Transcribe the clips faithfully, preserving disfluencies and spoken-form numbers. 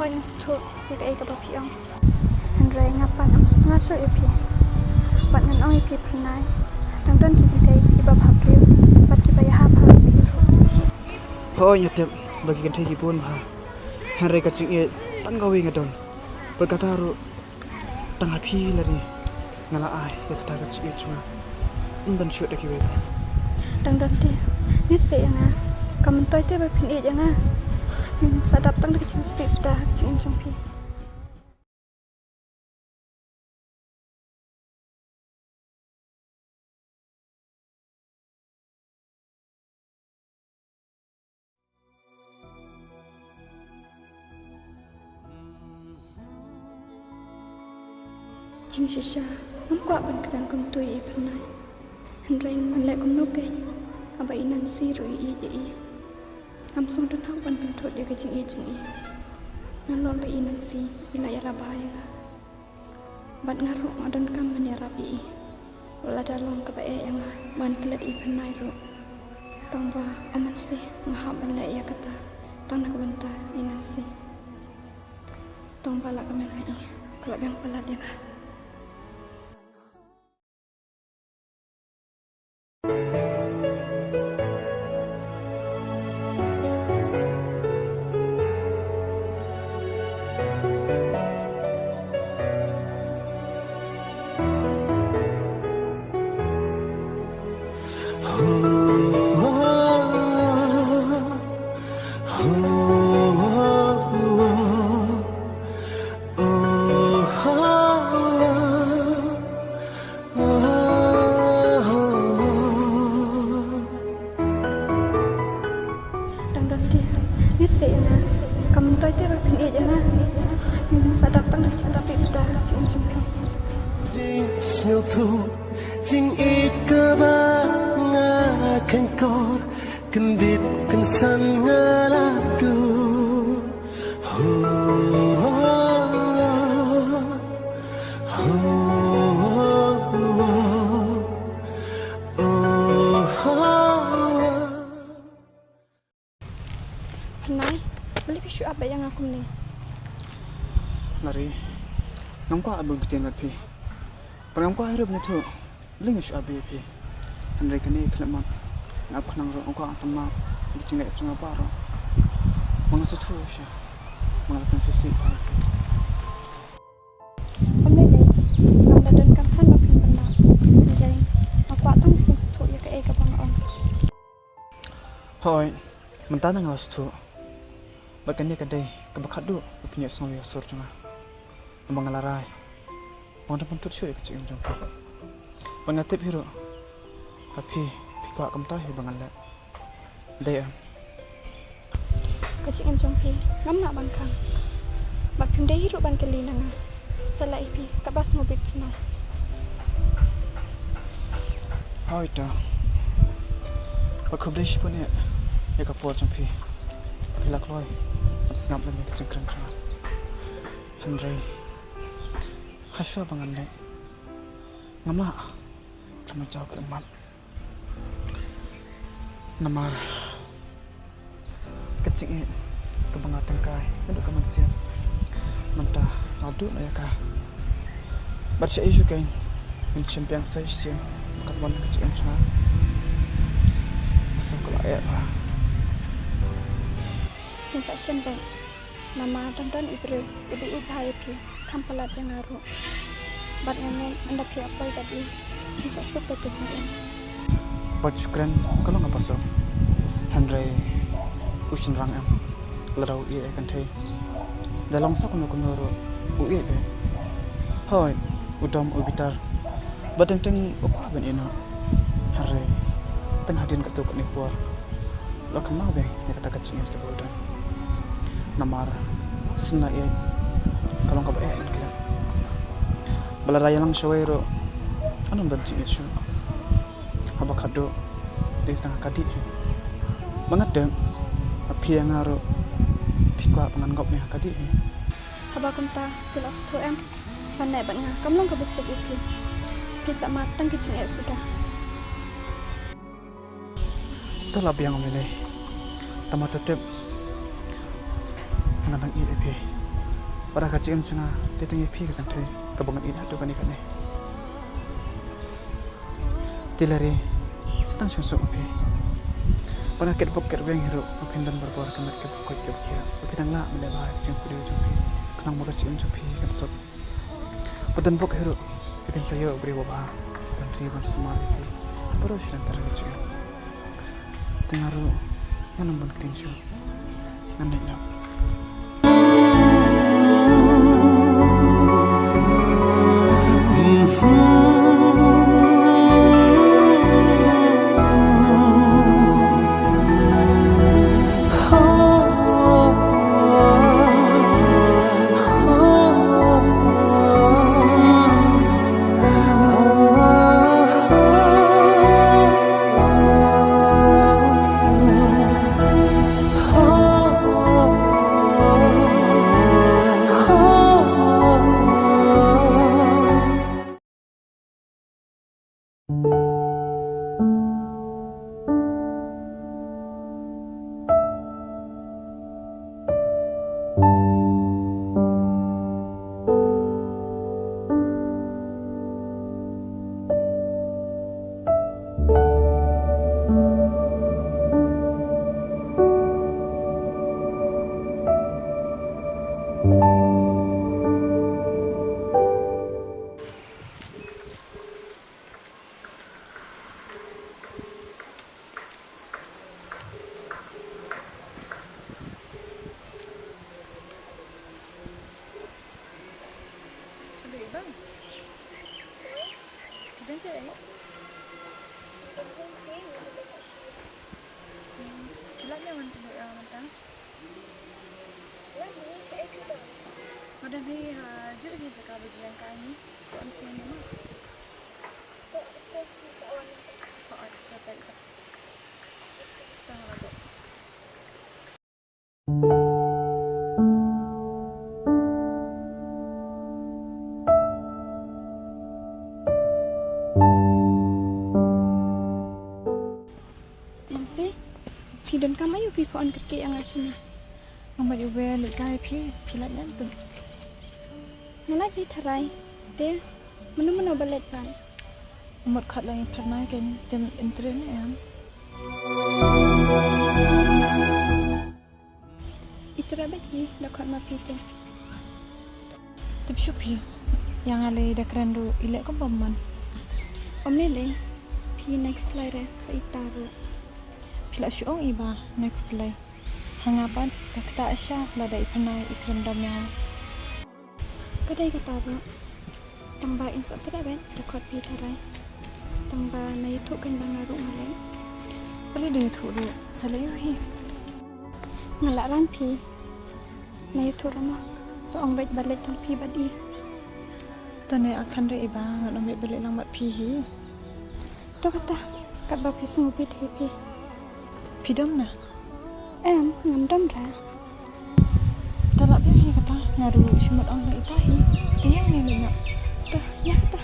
Ngan sngewthuh ïa kaei kaba phi ong. Hynrei nga pat ngam sngewtynnat shuh ïa phi. Bad ngan ong ïa phi Pyrnai, dang don ki kynthei kiba bhabriew bad kiba ïahap ha phi ruh. Hooid, nga tip ba ki kynthei ki bun bha. Hynrei ka jingïeit tang kawei nga don. Bad kata ruh tang ha phi lari nga la ai ïa kata ka jingïeit jong nga. Ym don shuh da kiwei pat. Dang don te, ngi seh ïa nga. Kam myntoi te ba phin ïeit ïa nga. Ngin sa dap tang da ka jingsngewsih suda ha ka jingim jong phi. Jingshisha ngam kwah ban kren kumto ïa i Pyrnai. Hynrei ngan leh kumno keiñ haba i Nancy ruh i ïeit ïa i. Ngam sngewtynnat ban pynthut ïa ka jingïeit jong i. Nalor ba i Nancy i la ïalaba ïa nga. Bad nga ruh nga donkam ban ïarap ïa i. Lada long kaba eh ïa nga ban klet ïa i Pyrnai ruh. Tang ba ym mynsiem nga hap ban leh ïa kata tang na ka bynta i Nancy. Tang ba la kmen ma i ka la biang palat ïa nga. Dang don te, ngi seh ïa nga. Kam myntoi te ba phin ïeit ïa nga. Ngin sa dap tang da ka jingsngewsih suda ha ka jingim jong phi. Jingsngewthuh, jingïeit kaba nga kynkoit, kyndit kynsan nga la duh. Pyrnai, balei phi shu ap beit ïa nga kumne? Lari, ngam kwah ap bun ktien bad phi. Bad ngam kwah ruh ban ïathuh balei nga shu ap beit ïa phi. Hynrei kane khlem mat, nga ap khnang ruh nga kwah ban pan map ïa ki jingleh jong nga baroh. Ba nga sngewthuh sha, ba nga la pynsngewsih bha ïa phi. Ym lei lei, ngam da donkam than ba phin pan map. Hynrei nga kwah tang ban sngewthuh ïa kaei kaba nga ong. Hooid, mynta nga la sngewthuh. Bad kane ka dei kaba khatduh ba phin ïohsngew ïa ka sur jong nga. Namar nga la rai ba ngan da pynthut shuh ïa ka jingim jong phi. Bad nga tip hi ruh ba phi, phi kwah kumta hi ba ngan leh. Dei em? Ka jingim jong phi ngam lah ban khang. Bad phim dei hi ruh ban kylli na nga. Sa leh ïa phi kaba sngewbit Pyrnai. Hooid to. Bad khublei shibun ïa ka por jong phi. Phi la kloi ban sngap lem ïa ka jingkren jong nga. Hynrei hashuwa ba ngan leit, ngam lah ban jaw ka ummat. Namar ka jingïeit kaba nga tyngkai naduh ka mynsiem, mynta nga la duh noh ïa ka. Bad sha ïa shu keiñ ngin shim biang sa shisien ba kan wan ka jingim jong nga. Nga sngew ka la eh bha. Ngin sa shem beit. Namar dang don i briew iba ïeit bha ïa phi, kham palat ïa nga ruh. Bad nga ngeit ynda phi ap poi bad i, phin sah suk bad ka jingim. Bad shu kren ka long kaba suk. Hynrei u shynrang em, lada u ïeit ïa ka kynthei, da long sa kumno kumno ruh u ïeit beit. Hooid, u dom u bitar. Bad teng teng u kwah ban ïeh noh. Hynrei teng hadien katto katne por la kynmaw biang ïa kata ka jingïeit kaba u don. Namar shisha ïeit ka long kaba eh ban klet. Ba lada ïalang shawei ruh, ym don jingïeit shuh. Haba khatduh dei tang ha ka dih hi. Ba nga tip ba phi ïa nga ruh phi kwah ba ngan ngop ne ha ka dih hi. Haba kumta phi la sngewthuh em? Ban leh bad nga kam long kaba suk ïa phi. Phin sa mad tang ki jingeh suda. To la biang, ym lei lei. Tangba to tip, nga dang ïeit ïa phi. Para ka jingim jong nga, te tang ïa phi ka kynthei kaba ngan ïeit haduh kane kane. Te Larry, sa tang shong suk ma phi. Para ka kitbok kitbeng hi ruh, ma phin don barabor ka met ka bakhuid ka bakhiah. Ma phin nang lah ban leh bha ïa ka jingpyrshah jong phi. Khnang ba ka jingim jong phi kan suk. Ba don bok hi ruh, ba phin sa ïoh u briew uba bha, ban ri ban sumar ïa phi ha baroh shi lynter ka jingim. Te nga ruh ngan ym bun ktien shuh. Ngan leit noh. Aduh, Ibang. Phi don shaei? Hmm, phi lah ïa wan pynduh ïa nga mynta? Nga don hi ha juh hi jaka ba ju ïeng ka ngi. Sa wan phi ïa nga ma. Hooid, to tai. To nga la buh. Nancy, phi donkam aïu phi phone kyrkieh ïa nga shane? Nga mut ïa u ba leit kai phi, phi lait lem tu. Nga lait phi tharai, te mano mano ba leit bad? Nga mut khot lang i Phyrnai kein, te em interest ne em? I Tyrabet hi da khot ma phi te. Tip shuh phi, ïa nga lei da kren ruh i leh kum bym mon. Ym lei lei, phi nai khuslai re sa ita ruh. Phi lah shu ong i ba nai khuslai. Ha nga pat ka ktah sha lada i Phyrnai i kren dom ïa nga. Ka dei kata ruh. Tang ba in sa Tyrabet da khot phi tharai. Tang ba na ïathuh kein ba nga ruh nga leh. Balei da ïathuh ruh sa leh ïoh hi. Nga lah ran phi. Na ïathuh ruh mo. Sa ong beit ba leit tang phi bad i. Tang ne ak than re i ba ngan ym beit ba leit lang bad phi hi. To kata, katba phi sngewbit hi phi. Phi dom na? Em, ngam dom ra. Te lah biang hi kata, nga ruh shu mut ong na ita hi. Te ïa ngi leit noh. To, ïa kata.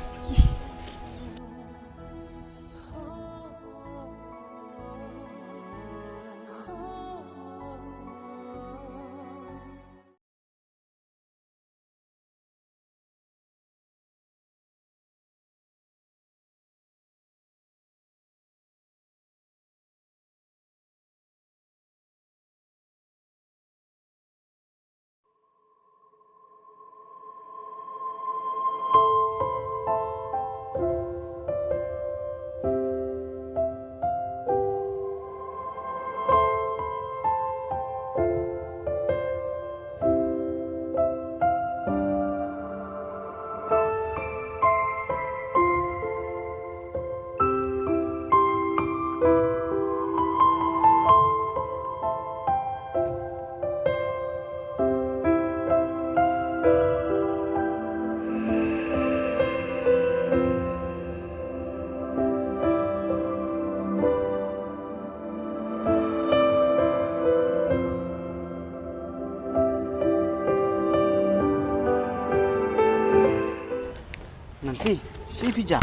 Nancy, shi phi ja?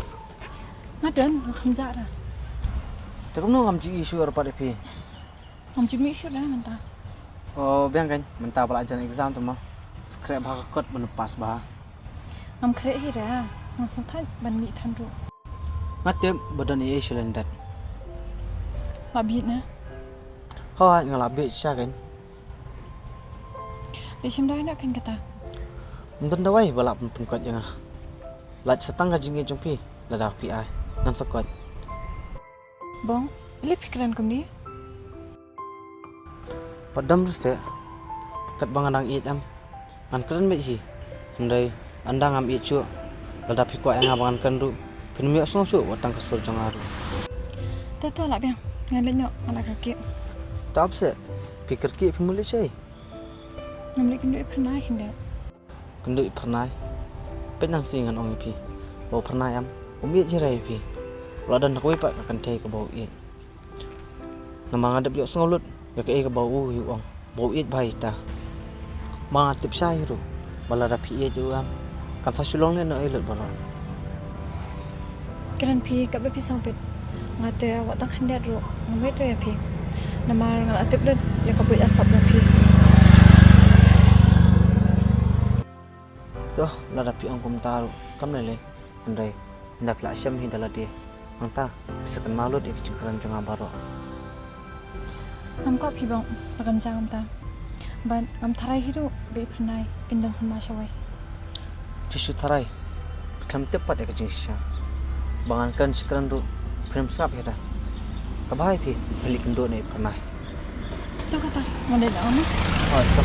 Nga don, nga kham ja ra. Te kumno ngam ju issue ar pat phi? Ngam ju mih shuh re mynta. Oh, biang kan, mynta ba la jan exam tu ma. Skret bha ka kot ban pass bha. Ngam khreh hi ra, ngam sngewthuh ban mih than ruh. Nga tip ba don ei ei sha lyndet. La bieit na? Hooid, nga la bieit shisha kein. Lei shim dawai noh kein kata. Ym don dawai ba lah pynpynkot ïa nga. Lait sa tang ka jingïeit jong phi, lada phi ai, ngan sa koit. Bong, lei phi kren kumne? Pat dam ruh seh, katba nga dang ïeit em, ngan kren beit hi. Hynrei ynda ngam ïeit shuh, lada phi kwah ïa nga ba ngan kren ruh, phin ym ïohsngew shuh wat tang ka sur jong nga ruh. To to, lah biang, ngan leit noh, nga la kyrkieh. Tap seh, phi kyrkieh phi mut leit shaei? Ngam leit kynduh ïa Phyrnai khyndiat. Kynduh ïa Phyrnai? Peit nang shi ngan ong ïa phi ba u Phyrnai em, um ïeit hi re ïa phi. La don da kawei pat ka kynthei kaba u ïeit. Namar nga dep ïohsngew lut ïa kaei kaba u ïa u ong ba u ïeit bha ïa ta. Ba nga tip shai ruh ba lada phi ïeit ïa u em, kan sa shu long ne noh ïa lut baroh. Kren phi katba phi sngewbit. Nga te wat tang khyndiat ruh ngam ïeit re ïa phi. Namar nga la tip lut ïa ka buit ka sap jong phi. To, lada phi ong kumta ruh kam lei lei. Hynrei ynda phi la shem hi da lade, hangta phi sa kynmaw lut ïa ka jingkren jong nga baroh. Ngam kwah phi bong, la kan jia kumta. Bad ngam tharai hi ruh ba i Phyrnai in don sumar shawei. Phi shu tharai, phi khlem tip pat ïa ka jingshisha. Ba ngan kren shi kren ruh phin ym sngap hi ra. Ka bha ïa phi, phi leit kynduh na i Phyrnai. To kata, ngan leit noh ma. Hooid, to.